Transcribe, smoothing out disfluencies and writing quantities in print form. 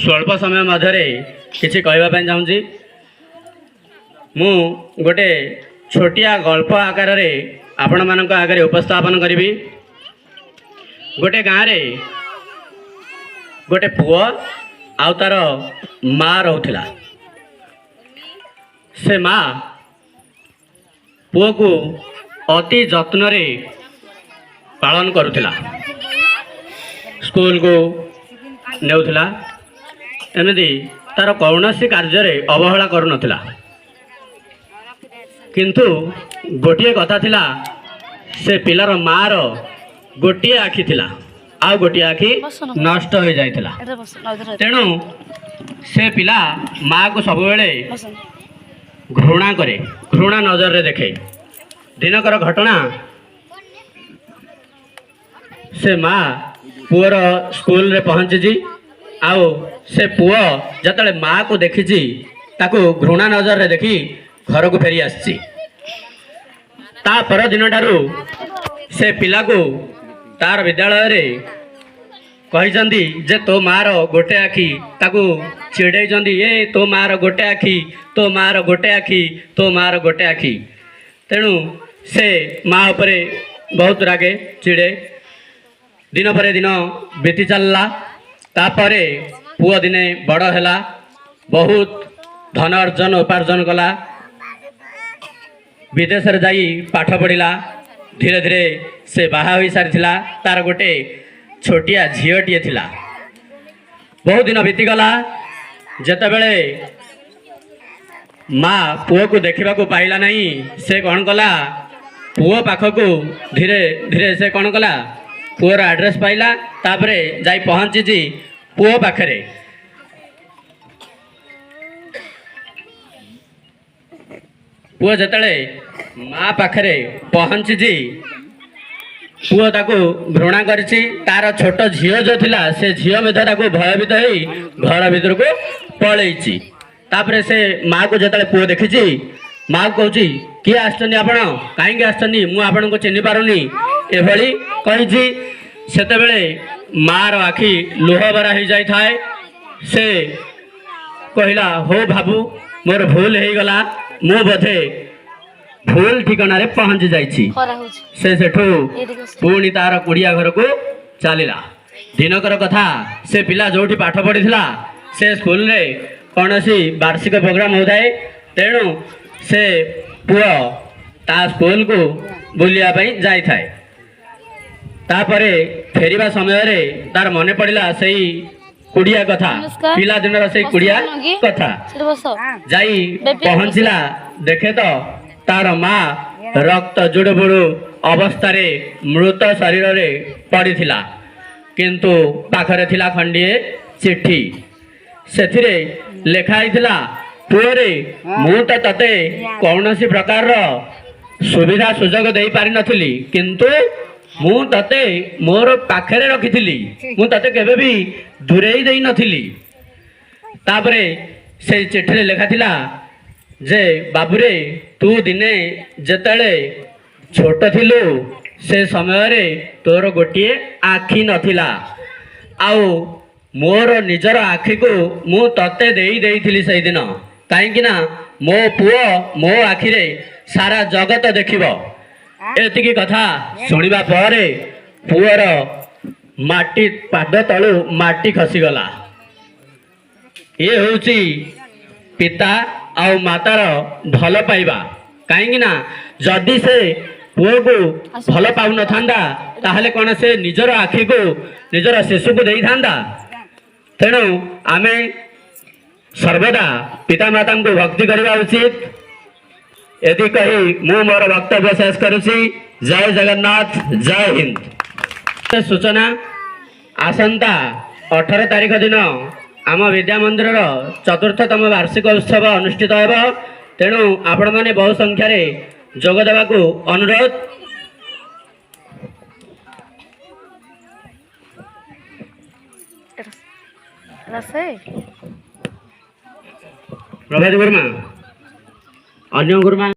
ସ୍ୱଳ୍ପ ସମୟ ମଧ୍ୟରେ କିଛି କହିବା ପାଇଁ ଚାହୁଁଛି। ମୁଁ ଗୋଟେ ଛୋଟିଆ ଗଳ୍ପ ଆକାରରେ ଆପଣମାନଙ୍କ ଆଗରେ ଉପସ୍ଥାପନ କରିବି। ଗୋଟେ ଗାଁରେ ଗୋଟେ ପୁଅ ଆଉ ତାର ମା ରହୁଥିଲା। ସେ ମା ପୁଅକୁ ଅତି ଯତ୍ନରେ ପାଳନ କରୁଥିଲା, ସ୍କୁଲକୁ ନେଉଥିଲା, ଏମିତି ତାର କୌଣସି କାର୍ଯ୍ୟରେ ଅବହେଳା କରୁନଥିଲା। କିନ୍ତୁ ଗୋଟିଏ କଥା ଥିଲା, ସେ ପିଲାର ମାଆର ଗୋଟିଏ ଆଖି ଥିଲା, ଆଉ ଗୋଟିଏ ଆଖି ନଷ୍ଟ ହୋଇଯାଇଥିଲା। ତେଣୁ ସେ ପିଲା ମାଆକୁ ସବୁବେଳେ ଘୃଣା କରେ, ଘୃଣା ନଜରରେ ଦେଖେ। ଦିନକର ଘଟଣା, ସେ ମା ପୁଅର ସ୍କୁଲରେ ପହଞ୍ଚିଛି, ଆଉ ସେ ପୁଅ ଯେତେବେଳେ ମାଆକୁ ଦେଖିଛି, ତାକୁ ଘୃଣା ନଜରରେ ଦେଖି ଘରକୁ ଫେରି ଆସିଛି। ତା ପରଦିନଠାରୁ ସେ ପିଲାକୁ ତାର ବିଦ୍ୟାଳୟରେ କହିଛନ୍ତି ଯେ ତୋ ମାଆର ଗୋଟେ ଆଖି, ତାକୁ ଚିଡ଼େଇଛନ୍ତି, ଏ ତୋ ମାଆର ଗୋଟେ ଆଖି, ତୋ ମାଆର ଗୋଟେ ଆଖି, ତୋ ମାଆର ଗୋଟେ ଆଖି। ତେଣୁ ସେ ମା ଉପରେ ବହୁତ ରାଗେ, ଚିଡ଼େ। ଦିନ ପରେ ଦିନ ବିତି ଚାଲିଲା। ତାପରେ ପୁଅ ଦିନେ ବଡ଼ ହେଲା, ବହୁତ ଧନ ଅର୍ଜନ ଉପାର୍ଜନ କଲା, ବିଦେଶରେ ଯାଇ ପାଠ ପଢ଼ିଲା। ଧୀରେ ଧୀରେ ସେ ବାହା ହୋଇସାରିଥିଲା, ତାର ଗୋଟେ ଛୋଟିଆ ଝିଅଟିଏ ଥିଲା। ବହୁତ ଦିନ ବିତିଗଲା। ଯେତେବେଳେ ମା ପୁଅକୁ ଦେଖିବାକୁ ପାଇଲା ନାହିଁ, ସେ କ'ଣ କଲା? ପୁଅ ପାଖକୁ ଧୀରେ ଧୀରେ ସେ କ'ଣ କଲା? ପୁଅର ଆଡ୍ରେସ୍ ପାଇଲା, ତାପରେ ଯାଇ ପହଞ୍ଚିଛି ପୁଅ ପାଖରେ। ପୁଅ ଯେତେବେଳେ ମା ପାଖରେ ପହଞ୍ଚିଛି, ପୁଅ ତାକୁ ଘୃଣା କରିଛି। ତାର ଛୋଟ ଝିଅ ଯୋଉ ଥିଲା, ସେ ଝିଅ ମଧ୍ୟ ତାକୁ ଭୟଭୀତ ହେଇ ଘର ଭିତରକୁ ପଳେଇଛି। ତାପରେ ସେ ମାଆକୁ ଯେତେବେଳେ ପୁଅ ଦେଖିଛି, ମାଆକୁ କହୁଛି, କିଏ ଆସିଛନ୍ତି ଆପଣ? କାହିଁକି ଆସିଛନ୍ତି? ମୁଁ ଆପଣଙ୍କୁ ଚିହ୍ନି ପାରୁନି, ଏଭଳି କହିଛି। ସେତେବେଳେ ମାଆର ଆଖି ଲୁହଭରା ହେଇଯାଇଥାଏ। ସେ କହିଲା, ହଉ ଭାବୁ, ମୋର ଭୁଲ ହେଇଗଲା, ମୁଁ ବୋଧେ ଭୁଲ ଠିକଣାରେ ପହଞ୍ଚି ଯାଇଛି। ସେ ସେଠୁ ପୁଣି ତାର କୁଡ଼ିଆ ଘରକୁ ଚାଲିଲା। ଦିନକର କଥା, ସେ ପିଲା ଯୋଉଠି ପାଠ ପଢ଼ିଥିଲା ସେ ସ୍କୁଲରେ କୌଣସି ବାର୍ଷିକ ପ୍ରୋଗ୍ରାମ ହେଉଥାଏ। ତେଣୁ ସେ ପୁଅ ତା ସ୍କୁଲକୁ ବୁଲିବା ପାଇଁ ଯାଇଥାଏ। ତାପରେ ଫେରିବା ସମୟରେ ତାର ମନେ ପଡ଼ିଲା ସେଇ କୁଡ଼ିଆ କଥା, ପିଲାଦିନର ସେଇ କୁଡ଼ିଆ କଥା। ଯାଇ ପହଞ୍ଚିଲା, ଦେଖେ ତ ତାର ମା ରକ୍ତ ଜୁଡ଼ୁବୁଡ଼ୁ ଅବସ୍ଥାରେ ମୃତ ଶରୀରରେ ପଡ଼ିଥିଲା, କିନ୍ତୁ ପାଖରେ ଥିଲା ଖଣ୍ଡିଏ ଚିଠି। ସେଥିରେ ଲେଖା ହେଇଥିଲା, ପୁଅରେ, ମୁଁ ତ ତତେ କୌଣସି ପ୍ରକାରର ସୁବିଧା ସୁଯୋଗ ଦେଇପାରିନଥିଲି, କିନ୍ତୁ ମୁଁ ତତେ ମୋର ପାଖରେ ରଖିଥିଲି, ମୁଁ ତତେ କେବେ ବି ଦୂରେଇ ଦେଇନଥିଲି। ତାପରେ ସେଇ ଚିଠିରେ ଲେଖା ଥିଲା ଯେ ବାବୁରେ, ତୁ ଦିନେ ଯେତେବେଳେ ଛୋଟ ଥିଲୁ, ସେ ସମୟରେ ତୋର ଗୋଟିଏ ଆଖି ନଥିଲା, ଆଉ ମୋର ନିଜର ଆଖିକୁ ମୁଁ ତତେ ଦେଇ ଦେଇଥିଲି ସେଇଦିନ, କାହିଁକି ନା ମୋ ପୁଅ ମୋ ଆଖିରେ ସାରା ଜଗତ ଦେଖିବ। ଏତିକି କଥା ଶୁଣିବା ପରେ ପୁଅର ମାଟି ପାଦ ତଳୁ ମାଟି ଖସିଗଲା। ଇଏ ହେଉଛି ପିତା ଆଉ ମାତାର ଭଲ ପାଇବା। କାହିଁକି ନା ଯଦି ସେ ପୁଅକୁ ଭଲ ପାଉନଥାନ୍ତା, ତାହେଲେ କ'ଣ ସେ ନିଜର ଆଖିକୁ ନିଜର ଶିଶୁକୁ ଦେଇଥାନ୍ତା? ତେଣୁ ଆମେ ସର୍ବଦା ପିତାମାତାଙ୍କୁ ଭକ୍ତି କରିବା ଉଚିତ। ଏତିକି କହି ମୁଁ ମୋର ବକ୍ତବ୍ୟ ଶେଷ କରୁଛି। ଜୟ ଜଗନ୍ନାଥ, ଜୟ ହିନ୍ଦ। ସୂଚନା, ଆସନ୍ତା 18 ତାରିଖ ଦିନ ଆମ ବିଦ୍ୟା ମନ୍ଦିରର ଚତୁର୍ଥତମ ବାର୍ଷିକ ଉତ୍ସବ ଅନୁଷ୍ଠିତ ହେବ। ତେଣୁ ଆପଣମାନେ ବହୁ ସଂଖ୍ୟାରେ ଯୋଗ ଦେବାକୁ ଅନୁରୋଧ। ପ୍ରଭାତୀ ଗୁରୁମା, ଅନ୍ୟ ଗୁରୁମା।